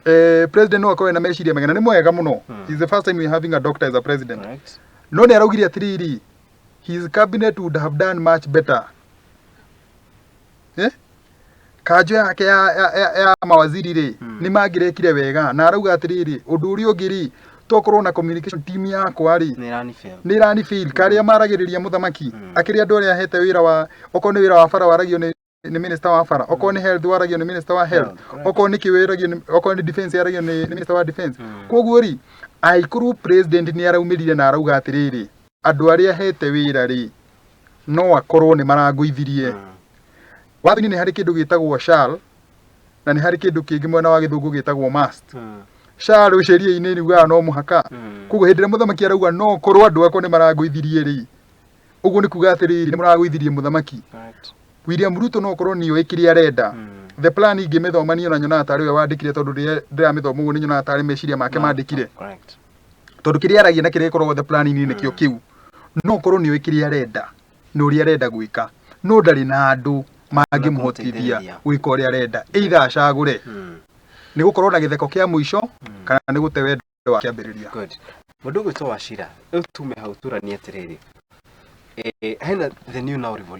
President no akorwo na meciria mega na nĩ mwega mũno. It's the first time we're having a doctor as a president. No nĩ araugire atĩrĩrĩ, his cabinet would have done much better. Eh? Kanjo yake ya mawaziri rĩ, nĩ mangĩrekire wega. Na arauga atĩrĩrĩ, ũndũ ũrĩa ũngĩ rĩ, tokorwo na communication team yakwa rĩ, Nĩ ĩrani fail. Nĩ ĩrani fail karĩa maragĩrĩria mũthamaki akĩrĩ andũ arĩa ahete wĩra wa, okorwo nĩ wĩra wa bara waragio nĩ minister wa bara, okorwo nĩ health waragio nĩ minister wa health, Health, correct. okorwo nĩ kĩ waragio nĩ, okorwo nĩ defense yaragio nĩ minister wa defense. Koguo rĩ, angĩkorwo president nĩ araumĩrire na arauga atĩrĩrĩ, andũ arĩa ahete wĩra rĩ, no akorwo nĩ marangũithirie. Watho-inĩ nĩ harĩ kĩndũ gĩtagwo shall na nĩ harĩ kĩndũ kĩngĩ mwena wa gĩthũngũ gĩtagwo must. Shall sheria-inĩ riugaga no mũhaka. Koguo hĩndĩ ĩrĩa mũthamaki arauga no korwo andũ akwa nĩ marangũithirie rĩ, ũguo nĩ kuga atĩrĩrĩ, nĩ mũragũithirie mũthamaki. William Ruto no korwo nĩoĩ kĩrĩa arenda. The plan ingĩmĩthoma niĩ ona nyonaga tarĩ we wandĩkire, tondũ rĩrĩa ndĩramĩthoma ũguo nĩ nyonaga tarĩ meciria make mandĩkire, tondũ kĩrĩa aragia na kĩrĩa gĩkoragwo the plan-inĩ nĩkĩo kĩu. No korwo nĩoĩ kĩrĩa arenda na ũrĩa arenda gwĩka, no ndarĩ na andũ mangĩmũhotithia Kũmũteithĩrĩria. gwĩka ũrĩa arenda, either acagũre nĩ gũkorwo na gĩtheko kĩa mũico kana nĩ gũte wendo wa kĩambĩrĩria. Good. Mũndũ ũgwĩtwo Wachira, rĩu tume hau tũranie atĩrĩrĩ, hena the new now revolution.